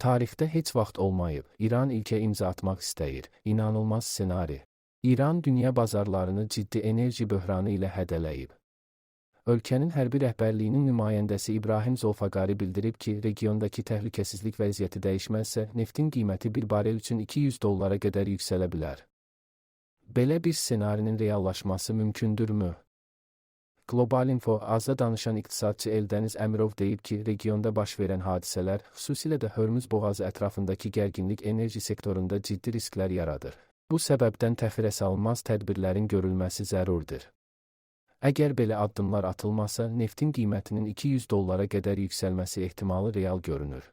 Tarixdə heç vaxt olmayıb. İran ilkə imza atmaq istəyir. İnanılmaz ssenari. İran dünya bazarlarını ciddi enerji böhranı ilə hədələyib. Ölkənin hərbi rəhbərliyinin nümayəndəsi İbrahim Zolfaqari bildirib ki, regiondakı təhlükəsizlik vəziyyəti dəyişməzsə, neftin qiyməti bir barel üçün 200 dollara qədər yüksələ bilər. Belə bir ssenarinin reallaşması mümkündürmü? Global Info Azda danışan iqtisadçı Eldəniz Əmirov deyib ki, regionda baş verən hadisələr, xüsusilə də Hörmüz boğazı ətrafındakı gərginlik enerji sektorunda ciddi risklər yaradır. Bu səbəbdən təxirəsalınmaz tədbirlərin görülməsi zərurdur. Əgər belə addımlar atılmasa, neftin qiymətinin 200 dollara qədər yüksəlməsi ehtimalı real görünür.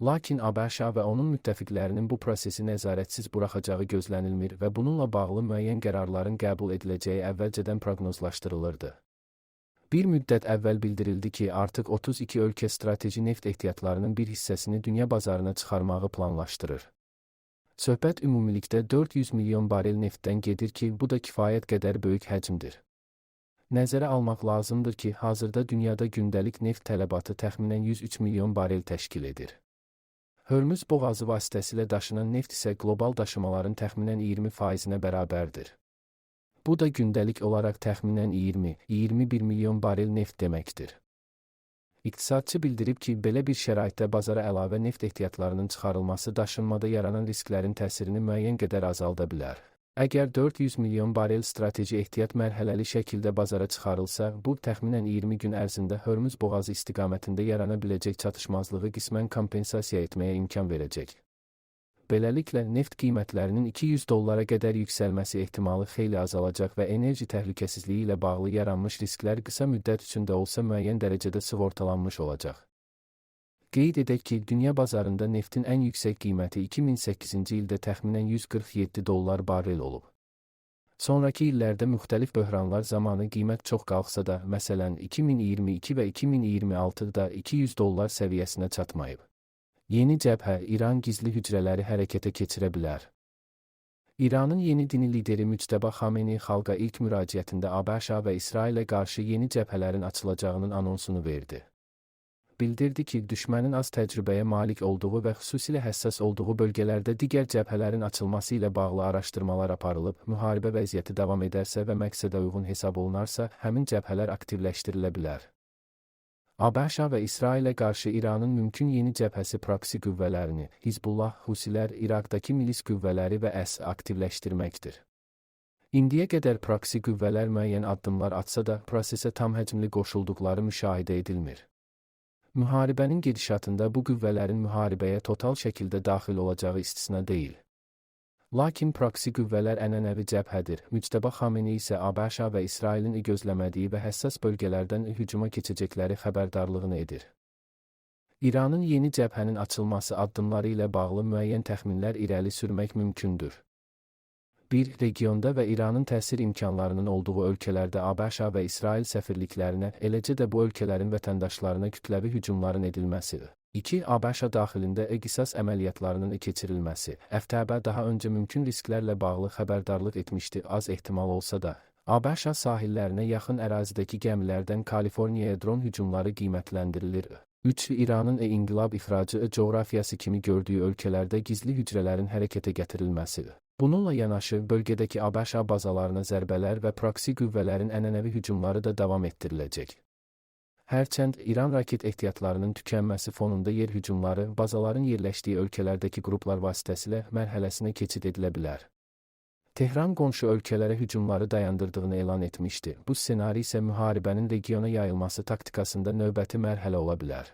Lakin ABŞ və onun müttəfiqlərinin bu prosesi nəzarətsiz buraxacağı gözlənilmir və bununla bağlı müəyyən qərarların qəbul ediləcəyi əvvəlcədən proqnozlaşdırılırdı. Bir müddət əvvəl bildirildi ki, artıq 32 ölkə strateji neft ehtiyatlarının bir hissəsini dünya bazarına çıxarmağı planlaşdırır. Söhbət ümumilikdə 400 milyon barel neftdən gedir ki, bu da kifayət qədər böyük həcmdir. Nəzərə almaq lazımdır ki, hazırda dünyada gündəlik neft tələbatı təxminən 103 milyon barel təşkil edir. Hörmüz boğazı vasitəsilə daşınan neft isə qlobal daşımaların təxminən 20%-nə bərabərdir. Bu da gündəlik olaraq təxminən 20-21 milyon barel neft deməkdir. İqtisadçı bildirib ki, belə bir şəraitdə bazara əlavə neft ehtiyatlarının çıxarılması daşınmada yaranan risklərin təsirini müəyyən qədər azalda bilər. Əgər 400 milyon barel strateji ehtiyat mərhələli şəkildə bazara çıxarılsa, bu təxminən 20 gün ərzində Hörmüz boğazı istiqamətində yarana biləcək çatışmazlığı qismən kompensasiya etməyə imkan verəcək. Beləliklə, neft qiymətlərinin 200 dollara qədər yüksəlməsi ehtimalı xeyli azalacaq və enerji təhlükəsizliyi ilə bağlı yaranmış risklər qısa müddət üçün də olsa müəyyən dərəcədə sığortalanmış olacaq. Qeyd edək ki, dünya bazarında neftin ən yüksək qiyməti 2008-ci ildə təxminən 147 dollar barel olub. Sonrakı illərdə müxtəlif böhranlar zamanı qiymət çox qalxsa da, məsələn, 2022 və 2026-da 200 dollar səviyyəsinə çatmayıb. Yeni cəbhə: İran gizli hücrələri hərəkətə keçirə bilər. İranın yeni dini lideri Müctəba Xamenei xalqa ilk müraciətində ABŞ və İsrailə qarşı yeni cəbhələrin açılacağının anonsunu verdi. Bildirdi ki, düşmənin az təcrübəyə malik olduğu və xüsusilə həssas olduğu bölgələrdə digər cəbhələrin açılması ilə bağlı araşdırmalar aparılıb, müharibə vəziyyəti davam edərsə və məqsədə uyğun hesab olunarsa, həmin cəbhələr aktivləşdirilə bilər. ABŞ və İsrailə qarşı İranın mümkün yeni cəbhəsi proksi qüvvələrini, Hizbullah, Husilər, İraqdakı milis qüvvələri və S aktivləşdirməkdir. İndiyə qədər proksi qüvvələr müəyyən addımlar atsa da, prosesə tam həcmli qoşulduqları müşahidə edilmir. Müharibənin gedişatında bu qüvvələrin müharibəyə total şəkildə daxil olacağı istisna deyil. Lakin proksi qüvvələr ənənəvi cəbhədir. Müctəba Xamenei isə ABŞ və İsrailin gözləmədiyi və həssas bölgələrdən hücuma keçəcəkləri xəbərdarlığını edir. İranın yeni cəbhənin açılması addımları ilə bağlı müəyyən təxminlər irəli sürmək mümkündür. 1. Regionda və İranın təsir imkanlarının olduğu ölkələrdə ABŞ və İsrail səfirliklərinə, eləcə də bu ölkələrin vətəndaşlarına kütləvi hücumların edilməsi. 2. ABŞ daxilində qisas əməliyyatlarının keçirilməsi. FTB daha öncə mümkün risklərlə bağlı xəbərdarlıq etmişdi, az ehtimal olsa da. ABŞ sahillərinə yaxın ərazidəki gəmilərdən Kaliforniyaya dron hücumları qiymətlendirilir. 3. İranın inqilab ixracı coğrafiyası kimi gördüyü ölkələrdə gizli hücrələrin hərəkətə gətirilməsi. Bununla yanaşı, bölgədəki ABŞ bazalarına zərbələr və proksi qüvvələrin ənənəvi hücumları da davam etdiriləcək. Hərçənd İran raket ehtiyatlarının tükənməsi fonunda yer hücumları bazaların yerləşdiyi ölkələrdəki qruplar vasitəsilə mərhələsinə keçid edilə bilər. Tehran qonşu ölkələrə hücumları dayandırdığını elan etmişdi. Bu ssenari isə müharibənin regiona yayılması taktikasında növbəti mərhələ ola bilər.